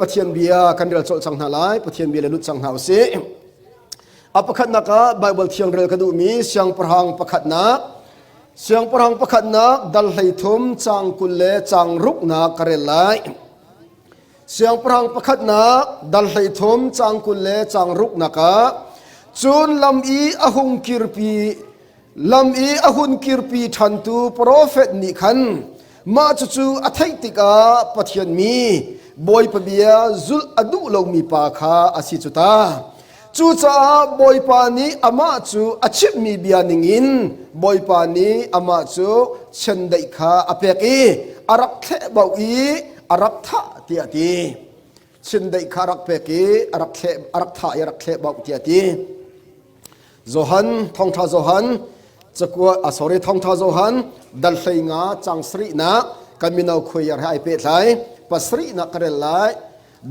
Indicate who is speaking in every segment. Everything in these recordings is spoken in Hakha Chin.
Speaker 1: Pathian bia kan rel colh cang hna lai. Pathian bia le lut cang hna usih. A pakhatnak ah Bible thiang rel ka duhmi siangpahrang pakhatnak siangpahrang pakhatnak dal 13 cang 20 le cang ruknak ka rel lai. Siangpahrang pakhatnak dal 13 cang 20 le cang ruknak ah cun lam i a hung kirpi Lam i a hun kirpi ṭhantu profet nih khan mah cucu a theih tikah Pathian mi Bawipa bia zulh a duh lomi pa kha a si cu ta. Cucaah Bawipa nih amah cu a chimhmi bia ningin Bawipa nih amah cu chiandeih kha a pek i a rak thlehbauh i a rak thah tiah a ti. Chindeih kha a rak pek i a rak thleh a rak thah i a rak thlehbauh tiah a ti. Johan thawngṭha Johan cakua ah sorry thawngṭha Johan dal 15 cang sarihnak kan mino khuaiar he ai pehtlai pasarihnak ka rel lai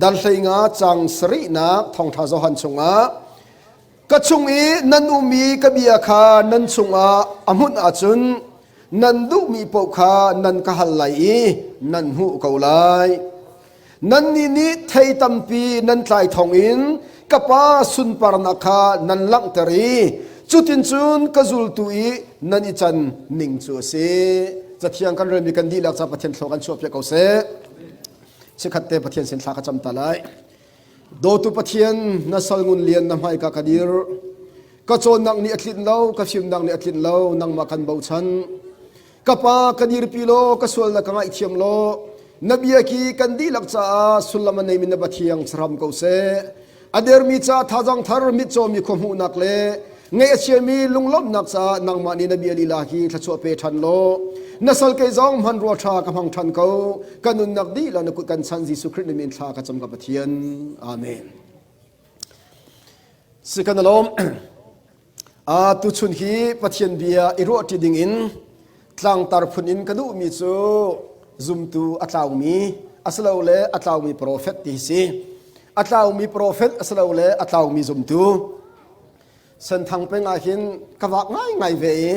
Speaker 1: dal 15 cang sarihnak thawngṭha Johan chungah ka chung i nan um i ka bia kha nan chungah a hmunh ahcun nan duhmi paoh kha nan ka hal lai i nan hmuh ko lai Nannih nih thei tampi nan tlai thawngin ka Pa sunparnak kha nan langhter i cutincun ka zultu i nan i can ning cu a si. Cathiang kan relmi kan dihlak ca Pathian thlua kan chuahpiak ko seh. Chikkhat te Pathian sin thla ka cam ta lai. Dawtu Pathian, na sal ngun lian na hmaika ka dir. Ka cawnnak nih a tlinh lo, ka fimnak nih a tlinh lo, nangmah kan bochan. Ka pa ka dirpi law ka sualnak ka ngaihthiam law na bia ki kan dihlak caah sullam a neimi na Pathiang saram ko seh. A dermi ca thazang thar mitcawmi khua hmuhnak le ngaih a chiami lunglawmhnak caah nangmah nih na bia lila hi thluachuah pe ṭhan law na sal kei zong hmanrua ṭha ka hmang ṭhan ko ka nunnak dihlak na kut kan chan Jesuh Khrih na min thla ka cam ka Pathian. Amen. Si kan alawm. Tuchun hi Pathian bia i ruahṭi dingin tlangtar phun in ka duhmi cu zumtu a tlaumi asilole a tlaumi profet ti hi si. A tlaumi profet asilole a tlaumi zumtu. Senthang peng ah hin ka vak ngaingai ve i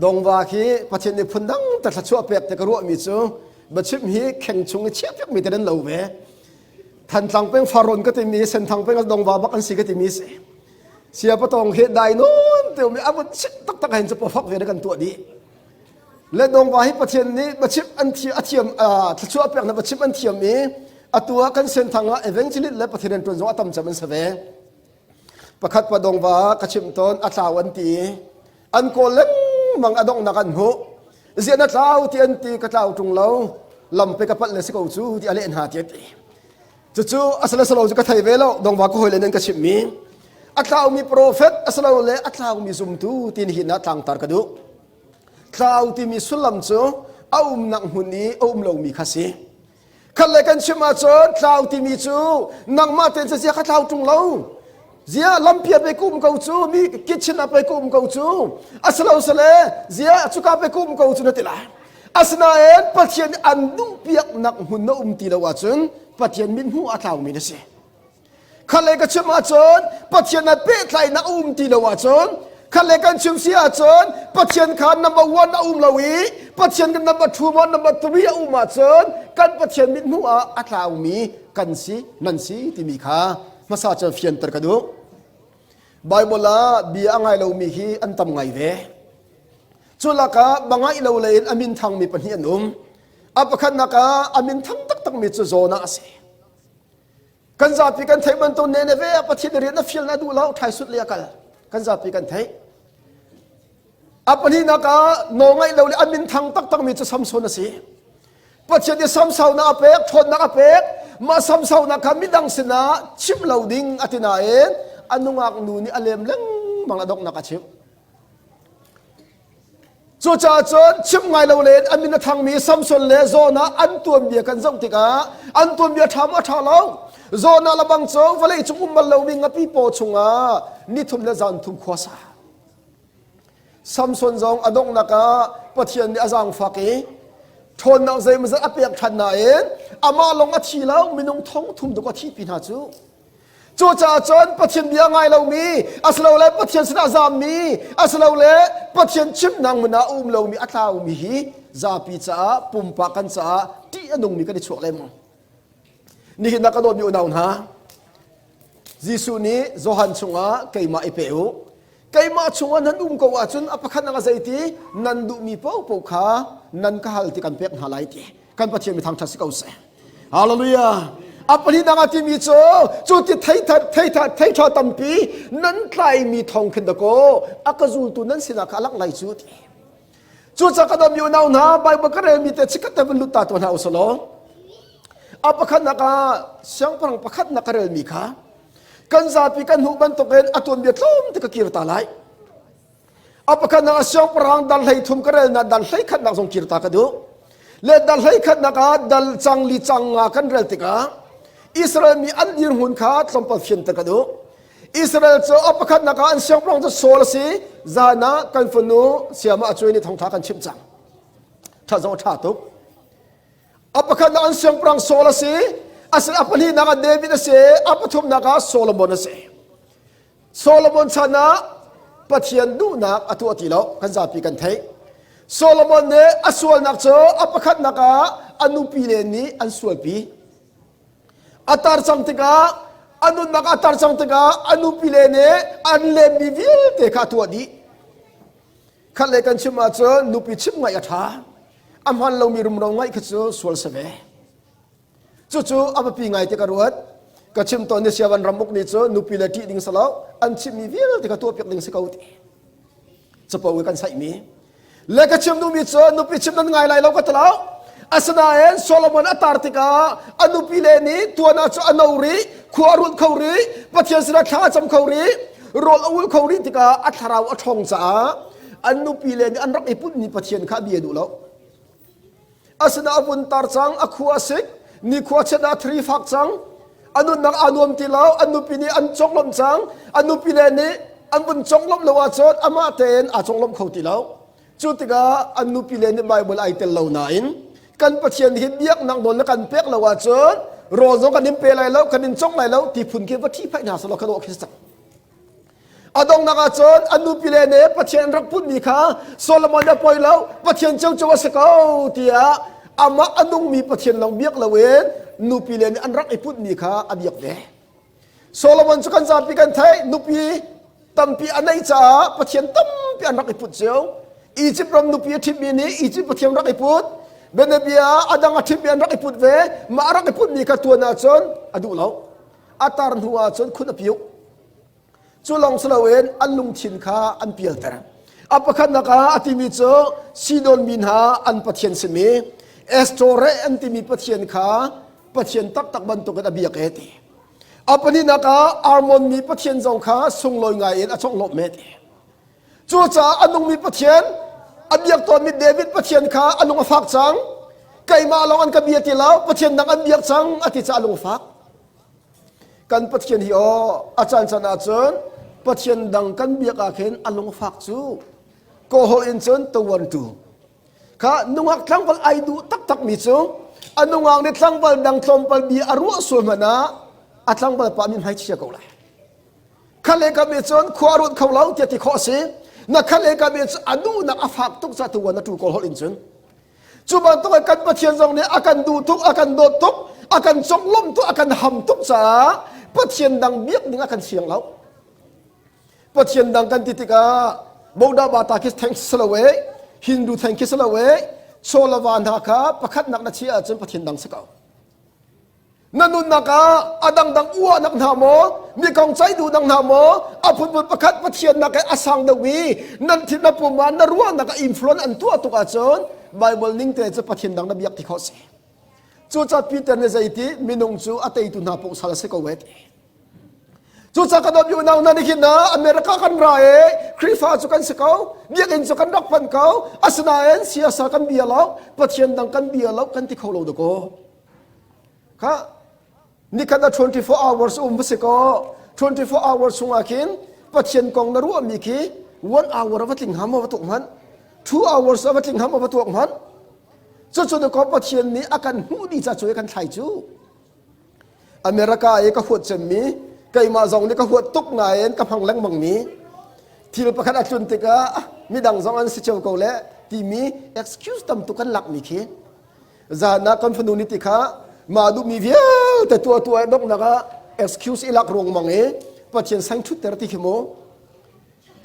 Speaker 1: dongva khi Pathian nih phun dang ta thluachuah pek te ka ruahmi cu biachim hi kheng chung i chiah piakmi te nan lo ve. Thantlang peng Farrawn ka timi Senthang peng dongva bak an si ka timi si. Sia patawng he dai nawn te um i a vun chit taktak hen cu pawfak ve kan tuah dih. Le dongva hi Pathian nih bachip an thi a thiam thluachuah pek na bachip an thiam i atu ah kan senthang ah evangelist le Pathian rian tuan zong a tam cem an si ve. Pakhat pa dongva ka chim tawn a tlau an ti an kawl lengmang a donghnak an hmuh zian a tlau ti an ti ka tlau ṭung lo lampe ka palh le si ko cu ti a leh hna ti a ti Cucu a sal a salo cu ka thei ve lo dongva ka hawile nan ka chimhmi a tlaumi profet a salo le a tlaumi zumtu tin hi na tlangtar ka duh. Tlau timi sullam cu a umnak hmun i a um lomi kha si. Khat le kan chim ahcun tlau timi cu nangmah tein zia kha tlau ṭung lo. Zia lampia pe kum ko cu mi kitchen ah pe kum ko cu asilo sale zia cuka pe kum ko cu na ti lai. Asinain Pathian nih an duhpiaknak hmun na um ti lo ahcun Pathian mithmuh a tlaumi na si. Khalle ka chim ahcun Pathian he pehtlaihnak a um ti lo ahcun khalle kan chim si ahcun Pathian kha number one a um lo i Pathian kan number two maw number three a um ahcun kan Pathian mithmuh ah a tlaumi kan si nan si timi kha hmasa cun fianter ka duh. Bible ah bia a ngai lomi hi an tam ngai ve. Cu lakah bangaih lo lei in a min thangmi pahnih an um. A pakhatnak ah a min thang taktakmi cu Jonah a si. Kan zapi kan theih bantuk Nineveh ah Pathian rian a fial na duh lo thaisut le a kal. Kan zapi kan theih. A pahnihnak ah nawl ngaih lo le a min thang taktakmi cu Samson a si. Pathian nih samsaunak a pek, ṭhawnnak a pek. Mah samsaunak kha midang sinah chim lo ding a ti nain a nungak nu nih a lem lengmang a donghnak a chimh. Cucaah cun chim ngai lo len a min a thangmi Samson le Jonah an tuanbia kan zoh tikah an tuanbia ṭha maw ṭha lo Jonah le bang cu vawlei cung um bal lomi ngapi paw chungah nithum le zan thum khua sa. Samson zong a donghnak ah Pathian nih a zaangfak i ṭhawnnak zeimawzat a pek ṭhan nain amah lawng a thi lo minung thong thum duk a thihpi hna cu. Cucaah cun Pathian bia ngai lomi, asilole Pathian sinah zammi, asilole Pathian chimnak hmun ah a um lomi, a tlaumi hi zapi caah, pumpak kan caah ṭih a nungmi kan i chuak lengmang. Nihin ah ka dawtmi unau hna, Jesuh nih Johan chungah keimah i pe u. Keimah chungah nan um ko ahcun a pakhat nak a zeiti nan duhmi paohpaoh kha nan ka hal ti kan pek hna lai ti. Kan Pathian mi thangṭhat si ko seh. Hallelujah. A pahnihnak a timi cu cu ti theitha theitha theiṭha tampi nan tlaimi thawng khin dakaw a ka zultu nan sinah kha a langh lai cu ti. Cucaah ka dawtmi unau hna Bible ka relmi te chikkhat te vun lut ta tuah hna u selaw a pakhatnak ah siangpahrang pakhatnak ka relmi kha kan zapi kan hmuh bantukin a tuanbia tlawm te ka kir ta lai. A pakhatnak ah siangpahrang dal hlei thum ka relnak dal hlei khatnak zong kir ta ka duh. Le dal hlei khatnak ah dal cang li cang nga kan rel tikah Israel mi an dirhmun kha tlawmpal fianter ka duh. Israel cu a pakhatnak ah an siangpahrang cu Saul a si. Zan ah kan fanu siama a cuai nih thawngṭha kan chimh cang. Ṭha zong a ṭha tuk. A pakhatnak an siangpahrang Saul a si. A pahnihnak ah David a si. A pathumnak ah Solomon a si. Solomon chan ah Pathian duhnak a tuah ti lo. Kan zapi kan theih. Solomon nih a sualnak cu a pakhatnak ah a nupi le nih an sualpi. A tar cang tikah a nunnak a tar cang tikah a nupile nih an lemmi vialte kha a tuah dih. Khat le kan chim ahcun nupi chim ngaih a ṭha. A hman lomi rumro ngaih kha cu sual si ve. Cucu a biapi ngai ti ka ruat. Ka chim tawn ni siavan ramuk nih cu nupi le ṭih ding si lo, an chimmi vialte kha tuahpiak ding si ko ti. Capo i kan saihmi. Le ka chim duhmi cu nupi chim nan ngai lai lo ka ti lo. Asinain Solomon a tar tikah a nupi le nih tuan ah cu a no rih, khua a rulh kho rih, Pathian sinah thla a cam kho rih, rawl a ul kho rih tikah a thlarau a ṭhawng caah an nupi le nih an rak i putmi Pathian kha bia duh lo. Asinain a vun tar cang, a khua a sik, nikhua chiat ah thri fak cang, a nunnak aa nuam ti lo, an nupi nih an conglawmh cang, an nupi le nih an vun conglawmh lo ahcun amah tein aa conglawmh kho ti lo. Cu tikah an nupi le nih Bible ai tel lo nain kan Pathian hi biaknak nawl na kan pek lo ahcun rawl zong kan in pe lai lo, kan in cong lai lo ti phun khi va ṭhihphaih hna selaw kha dawh khi si cang. A donghnak ah cun an nupile nih Pathian an rak putmi kha Solomon a poi lo, Pathian ciocio a si ko tiah amah a nungmi Pathian lawng biak loin nupile nih an rak i putmi kha a biak ve. Solomon cu kan zapi kan theih, nupi tampi a neih caah Pathian tampi an rak i put cio. Egypt ram nupi a ṭhitmi nih Egypt Pathian rak i put. Bianabia a dang a ṭhitmi an rak i put ve. Mah a rak i putmi kha tuan ahcun a duh lo. A tar hnu ahcun khun a piuk. Cu lawng si loin an lungthin kha an pialter. A pakhatnak ah a timi cu Sidon mi hna an pathian simi Estore an timi pathian kha pathian taktak bantukin a biak e ti. A pahnihnak ah Armon mi pathian zong kha sunglawi ngai in a conglawmh e ti. Cucaah a nungmi Pathian, a biak tawnmi David Pathian kha a lung a fak cang. Keimah lawng an ka bia ti lo, Pathian dang an biak cang a ti caah a lung a fak. Kan Pathian hi aw a caan caan ahcun Pathian dang kan biak ah khin a lungfak cu kawhol in cun tawan tu kha nungak tlangval ai duh taktak mi cu a nungak nih tlangval dang tlawmpal bia a ruah sual hmanh ah a tlangval pa min hmai chia ko lai khale ka mi cun khua ruat kho lo tiah ti khawh a si na khale ka mi cu a duhnak a fak tuk ca tu wan a tu kawl holh in cun Cu bantuk in kan Pathian zong nih a kan duh tuk, a kan dawt tuk, a kan conglawmh tuk, a kan ham tuk caah Pathian dang biak ding a kan siang lo. Pathian dang kan ti tikah Boda Bata khi theng si lo e, Hindu theng khi si lo e, chawlava hna kha pakhatnak na chiah ahcun Pathian dang si ko. Na nunnak ah a dangdang uahnak hna maw, mi kong ceih duhnak hna maw, a phunphun pakhat Pathian nak a sang deuh i nan thin na pum ah na ruahnak a influence an tuah tuk ahcun Bible ning te cu Pathian dang na biak ti khawh si. Cucaah Peter nih zeiti minung cu a teitu hna paoh sal a si ko e ti. Cucaah ka dawt unau hna nih hin America kan ra i Khrihfa cu kan si ko, biakinn cu kan rak phan ko, asinain siasa kan bia lo, Pathian dang kan bia lo kan ti kho lo dakaw. Kha nikhat ah 24 hours um va si kaw 24 hours chungah khin Pathian kong na ruahmi khi 1 hour va tling ham va tuak hmanh 2 hours va tling ham va tuak hmanh cucu na ko Pathian nih a kan hmuh dih ca cu kan thlai cu America i ka huat cemmi keimah zong nih ka huat tuk nain ka hmang lengmang mi thil pakhat a tlun tikah midang zong an si cio ko le timi excuse tam tuk kan lakmi khi Zan ah kan fanu nih ti kha Mah duhmi vialte tuah tuah donghnak ah excuse i lak ruangmang i Pathian sang ṭhutter ti khi mu.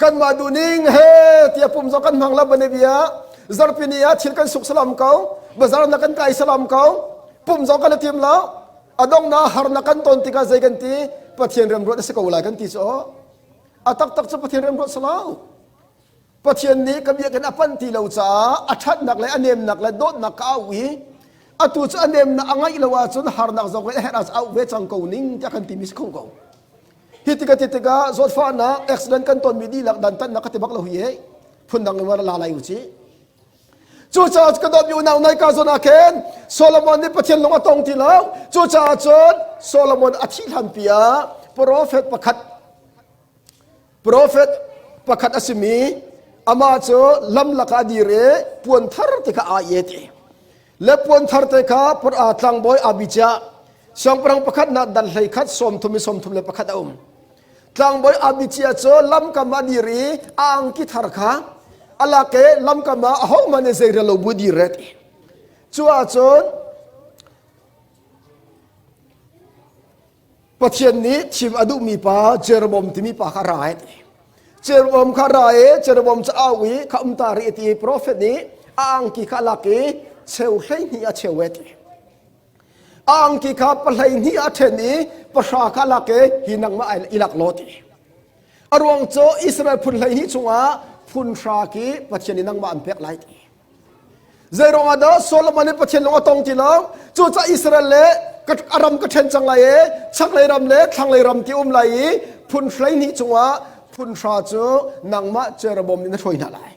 Speaker 1: Kanmah duhning he tiah pum zong kan hmang lo bane bia zarhpini ah thil kan suk salam ko bazar na kan kai salam ko pum zong kan i tim lo a donghnak harnak kan ton tikah zei kan ti Pathian remruat a si ko lai kan ti cu a taktak cu Pathian remruat si lo Pathian nih ka biakinn a panh ti lo caah a ṭhatnak le a nemnak le dawtnak ka auh i atu cu a nemnak a ngaih lo ahcun harnak zong in a herh ahcun auh ve cang ko ning tiah kan timi si kho ko. Hi tikah ti tikah zawtfahnak accident kan tonmi dihlak dantatnak ka ti bak lo hi he phundang in la lai u ci. Cucaah ka dawtmi unau nai ka zawn ah khin Solomon nih Pathian lung a tong ti lo. Cucaah cun Solomon a thih hlanpi ah profet pakhat Profet pakhat a simi amah cu lam lakah a dir i puan thar te kha aa et i le puan thar te kha tlangbawi Abijah siangpahrang pakhat nak dan hlei khat 31 i 31 a um. Tlangbawi Abijah cu lamkam ah a dir i a angki thar kha a lak i lamkam ah ahohmanh nih zeirel lo bu dir e ti. Cu ahcun Pathian nih thim a duhmi pa Jeroboam timi pa kha ra e ti. Jeroboam kha ra i Jeroboam cu au i kha um ta rih ti profet nih a angki kha a lak i cheu 12 a cheu e ti. A angki kha pahlei hnih a ṭhen i pahra kha a lak i hi nangmah i lak law ti. A ruang cu Israel phun 12 chungah phun hra khi Pathian nih nangmah an pek lai ti. Zeiruang ah dah Solomon nih Pathian lung a tong ti lo? Cucaah Israel le a ram ka ṭhen cang lai i chaklei ram le thlanglei ram ti um lai i phun 12 cungah phun hra cu nangmah Jeroboam nih na hruai hna lai.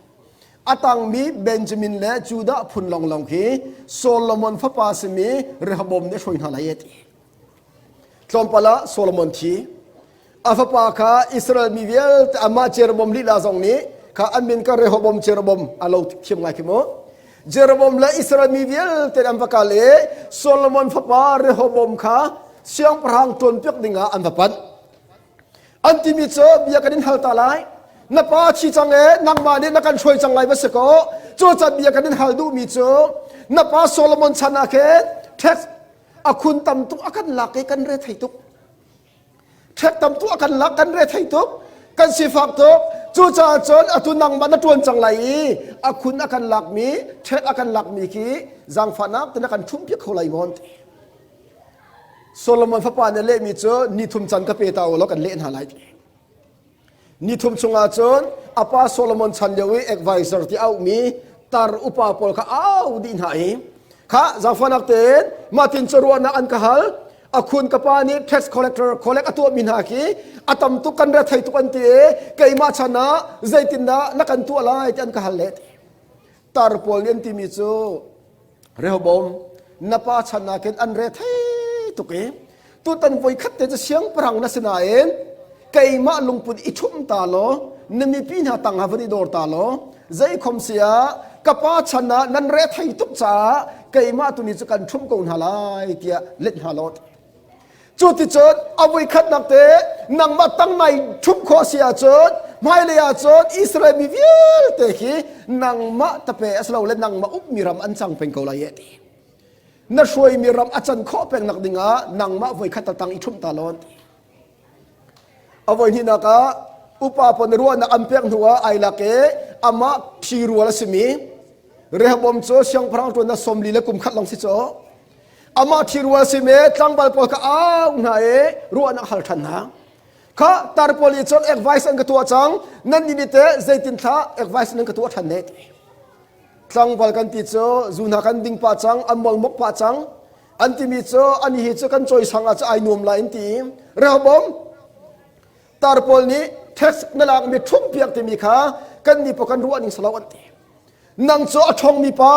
Speaker 1: A tangmi Benjamin le Judah phun lawnglawng khi Solomon fapa simi Rehoboam nih a hruai hna lai e ti. Tlawmpal ah Solomon thi. A fapa kha Israel mi vialte amah Jeroboam lila zong nih kha an min ka Rehoboam Jeroboam a lo thiam ngai khi mu. Jeroboam le Israel mi vialte an va kal i Solomon fapa Rehoboam kha siangpahrang ṭuanpiak dingah an va panh. An timi cu bia kan in hal ta lai. Na pa thi cang e nangmah nih na kan hruai cang lai va si ko. Cucaah bia kan in hal duhmi cu na pa Solomon chan ah khin tax a khun tam tuk a kan lak i kan re thei tuk ṭhek tam tuk a kan lak kan re thei tuk kan sifak tuk cucaah cun atu nangmah na ṭuan cang lai i a khun a kan lakmi ṭhek a kan lakmi khi zaangfahnak ten a kan ṭhumpiak kho lai maw ti Solomon fapa nih lehmi cu ni thum can ka pe ta u law kan leh hna lai ti Nithum chungah cun a pa Solomon chan lio i advisor ti auhmi tar upa pawl kha au dih hna i kha zaangfahnak tein mah tin cu ruahnak an ka hal a khun ka pa nih tax collector collect a tuahmi hna khi a tam tuk kan rethei tuk an ti i keimah chan ah zeitindah na kan tuah lai ti an ka hal le ti tar pawl nih an timi cu Rehoboam na pa chan nakin an re thei tuk i tutan voikhat te cu siangpahrang na si nain keimah lungput i ṭhum ta law na mipi hna tang ha van i dor ta law zeikhom sia ka pa chan ah nan re thei tuk caah keimah tu ni cu kan ṭhum ko hna lai tiah let hna law Cu ti cun a voikhatnak te nangmah tang nai ṭhumh khawh si ahcun hmailei ahcun Israel mi vialte khi nangmah tape a si lo le nangmah ukmi ram an cang peng ko lai e ti. Na hruaimi ram a can khawh peng nak dingah nangmah voikhat tang i ṭhumh ta law an ti. A voi hnihnak ah upa pawl nih ruahnak an pek hnu ah ai lak i amah ṭhirual a simi Rehoboam cu siangpahrang ṭuan 40 le kum khat lawng si cu amah ṭhirual simi tlangval pawl kha au hna i ruahnak hal ṭhan hna kha tar pawl nih cun advice an ka tuah cang nan nih teh zeitin thla advice nan ka tuah ṭhan ne ti tlangval kan ti cu zu hna kan ding pah cang an molmok pah cang an timi cu ani hi cu kan cawisang ah cu ai nuam lai an ti Rehoboam tar pawl nih tax na lakmi ṭhumh piak timi kha kan nih pawl kan ruah ning salo an ti nang cu a ṭhawngmi pa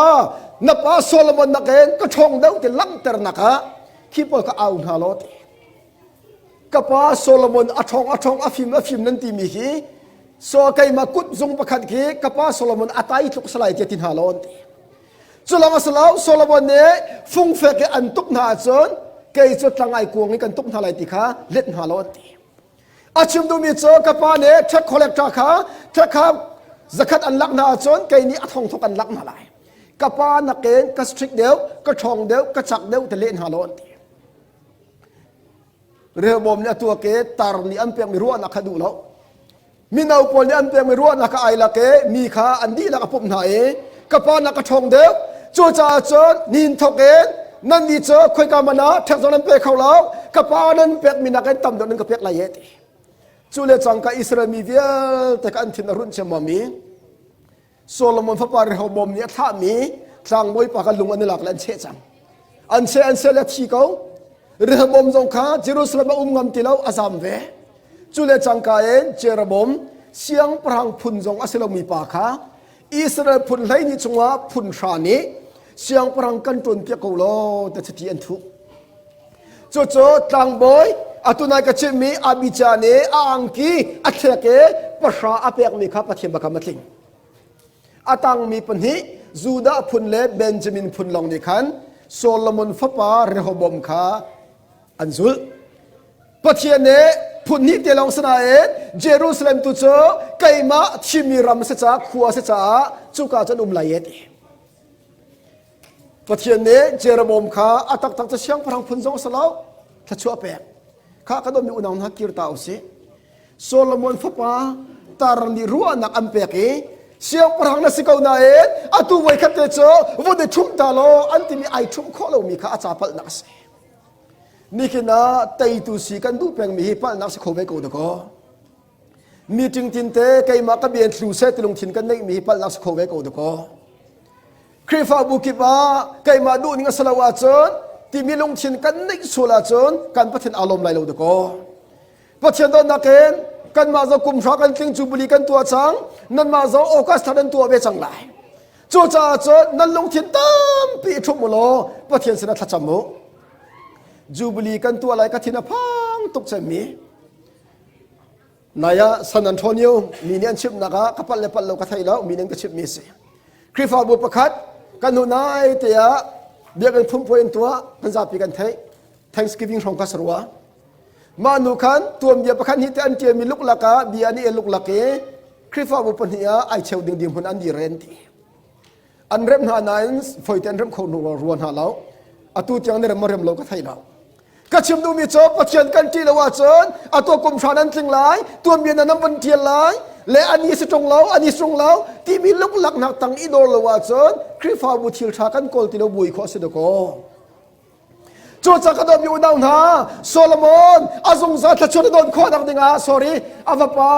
Speaker 1: na pa Solomon nakin ka ṭhawng deuh ti langhternak ah khi pawl kha au hna law ti ka pa Solomon a ṭhawng a ṭhawng a fim a fim nan timi hi so keimah kut zung pakhat khi ka pa Solomon a tai tluk salai tiah ti hna law an ti cu lawng a si lo Solomon nih fungfek i an tuk hna ahcun kei cu tlangai kuang i kan tuk hna lai ti kha let hna law an ti A chim duhmi cu ka pa nih tax collector kha tax kha zakhat an lak hna ahcun kei nih a thong thok an lak hna lai. Ka pa nakin ka strict deuh, ka ṭhawng deuh, ka cak deuh te leh hna law an ti. Rehoboam nih a tuak i tar nih an pekmi ruahnak kha duh lo. Mino pawl nih an pekmi ruahnak kha ai lak i mi kha an dihlak a pumh hna i ka pa nak ka ṭhawng deuh. Cucaah cun nihin thawk in nan nih cu khoika man ah ṭhek zong nan pe kho lo. Ka pa nan pekmi nakin tam deuh nan ka pek lai e ti. Cu le cangka Israel mi vialte kha an thin a runh ciammam i Solomon fapa Rehoboam nih a thlahmi tlangbawi pa kha lung an i lak le an cheh cang. An cheh an seh le a thi ko. Rehoboam zong kha Jerusalem a um ngam ti lo, a zam ve. Cu le cangka in Jeroboam siangpahrang phun zong a si lomi pa kha Israel phun 12 chungah phun hra nih siangpahrang kan ṭuanpiak ko law ti chiti an thuh. Cucu tlangbawi atu nai ka chimmi Abijah nih a angki a thlek i pahra a pekmi kha Pathian biakam a tling. A tangmi pahnih Judah phun le Benjamin phun lawng nih khan Solomon fapa Rehoboam kha an zulh. Pathian nih phun hnih te lawng si nain Jerusalem tu cu keimah thimmi ram si caah khua si caah cuka cun um lai e ti. Pathian nih Jeroboam kha a taktak cu siangpahrang phun zong a si lo thluachuah a pek. Kha kan ummi unau hna kir ta usih. Solomon fapa tar nih ruahnak an pek i siangpahrang na si ko nain atu voi khat te cu vun i ṭhum ta law an timi ai ṭhumh khawh lomi kha a ca palhnak a si. Nihin ah teitu si kan duh pengmi hi palhnak si kho ve ko dakaw. Meeting tinte keimah ka bian thlu seh ti lungthin kan neihmi hi palhnak si kho ve ko dakaw. Khrihfabu kip ah keimah duhning a si lo ahcun timi lungthin kan neih sual ahcun kan Pathian aa lawm lai lo dakaw. Pathian dawtnak in kanmah zong kum hra kan tling jubilee kan tuah cang nanmah zong August thla nan tuah ve cang lai. Cucaah cun nan lungthin tampi i ṭhumh u law Pathian sinah thlacam u. Jubilee kan tuah lai ka thin a phang tuk cemmi. Nai ah San Antonio mi nih an chimhnak ah ka palh le palh lo ka thei lo mi nih an ka chimhmi a si. Khrihfabu pakhat kan hnu nai te ah biakinn phungpuai an tuah kan zapi kan theih Thanksgiving hrawng kha sarua. Mah nu khan tuanbia pakhat hnih te an ṭialmi luklak ah bia nih a luklak i Khrihfabu pahnih ah ai cheu ding dirhmun an dir en ti. An remh hna nain foite an remh kho rua hna lo. Atu tiang ni rem rem lo ka thei lo. Ka chim duhmi cu Pathian kan ṭih lo ahcun atu kum hra nan tling lai, tuanbia nan van ṭial lai, le ani si ṭung lo, ani sung lo, timi luklaknak tang i dor lo ahcun Khrihfabu thil ṭha kan kawl ti lo bui khawh a si dakaw. Cucaah ka dawtmi unau hna, Solomon a zungzal thluachuah na dawn khawhnak dingah, sorry, a vapa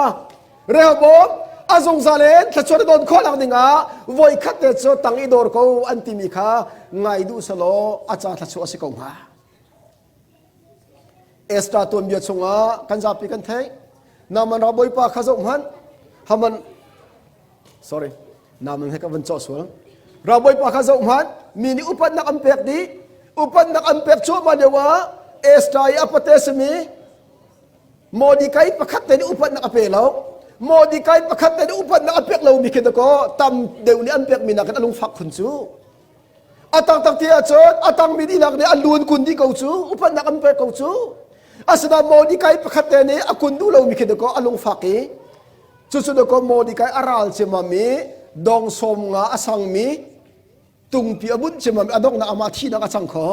Speaker 1: Rehoboam a zungzal in thluachuah na dawn khawhnak dingah voi khat te cu tang i dor ko an timi kha ngai duh selaw a ca thluachuah a si ko hnga. Esther tuanbia chungah kan zapi kan theih. Naaman ralbawipa kha zoh hmanh. Haman sorry Naaman he ka van cawh sual. Ralbawipa kha zoh hmanh. Mi nih upatnak an pek dih. Upatnak an pek cuahmah lio ah Esther i a pate simi Mordecai pakhat te nih upatnak a pe lo. Mordecai pakhat te nih upatnak a pek lomi khi dakaw tam deuh nih an pekmi nakin a lungfak khun cu. A taktak ti ahcun a tangmi dihlak nih a luan kun dih ko cu upatnak an pek ko cu asinain Mordecai pakhat te nih a kun duh lomi khi dakaw a lungfak i cucu dakaw Mordecai a ral ciammam i dong sawm nga a sangmi tungpi a bunh ciammam i a donghnak amah thihnak a cang kho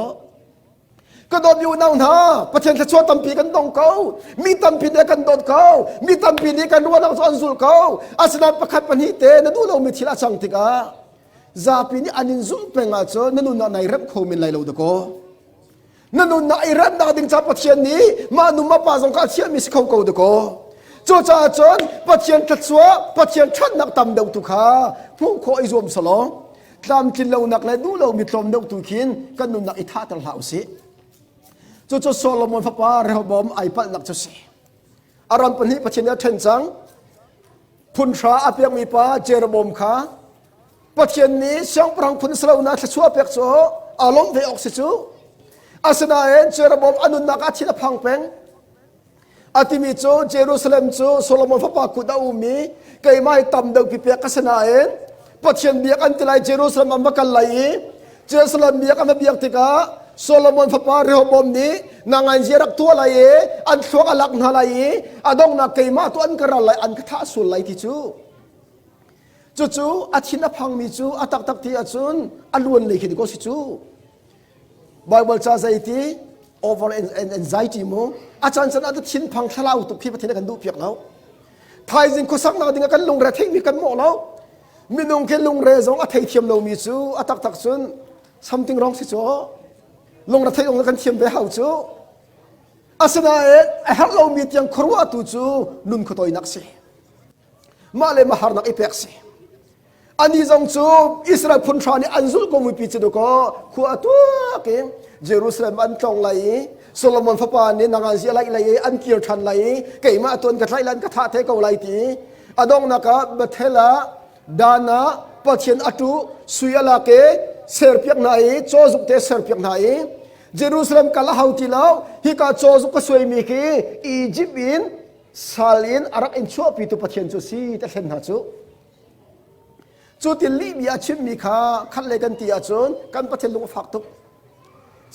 Speaker 1: Ka dawtmi unau hna, Pathian thluachuah tampi kan dong ko. Mi tampi nih kan dawt ko. Mi tampi nih kan ruahnak cu an zulh ko. Asinain pakhat pahnih te na duh lomi thil a cang tikah zapi nih an in zumh peng ahcun na nunnak nai remh kho men lai lo dakaw. Na nunnak i remnak ding ca Pathian nih mah nu mah pa zong kha a chiahmi si kho ko dakaw. Cucaah cun Pathian thluachuah, Pathian ṭhatnak tam deuh tu kha hmuh khawh i zuam selaw tlamtlin lonak le duh lomi tlawm deuh tu khin kan nunnak i thahter hlah usih. Cucu Solomon fapa Rehoboam ai palhnak cu si. A ram pahnih Pathian nih a ṭhen cang. Phun hra a pekmi pa Jeroboam kha Pathian nih siangpahrang phun si lo na thluachuah pek cu aa lawmh ve awk si cu. Asinain Jeroboam a nunnak ah thil a phang peng. A timi cu Jerusalem cu Solomon fapa kut a um i keimah hi tam deuh pipek ka si nain Pathian biak an ti lai Jerusalem an va kal lai i Jerusalem biak an va biak tikah Solomon fapa Rehoboam nih nangan zia rak tuah lai i an thluak a lak hna lai i a donghnak keimah tu an ka ral lai an ka thah sual lai ti cu. Cucu a thin a phangmi cu a taktak ti ahcun a luan lei khi ko si cu. Bible ca zeiti over anxiety mu a caan caan ah thinphang thlalau tuk khi Pathian kan duh piak lo. Thaizing khuasaknak ding ah kan lungre theihmi kan mawh lo. Minung khi lungre zong a theithiam lomi cu a taktak cun something wrong si cu. Lungre theih zong kan thiam ve hau cu. Asinain a herh lomi tiang khuaruahtu cu nun khuatoinak si. Mah le mah harnak i pek si. Ani zong cu Israel phun hra nih an zulh ko mipi cu dakaw khua a tuak i Jerusalem an tlawng lai i Solomon fapa nih nangan zi a laih lai i an kir ṭhan lai i keimah tuan ka tlaih lai ka thah te ko lai ti a donghnak ah Bethel ah Dan ah Pathian a tu sui a lak i serpiak hna i caw zuk te serpiak hna i Jerusalem kal a hau ti lo hika caw zuk ka suaimi khi Egypt in sal in a rak in chuahpitu Pathian cu si te thlen hna cu cu ti lihbia a chimmi kha khat le kan ti ahcun kan Pathian lung a fak tuk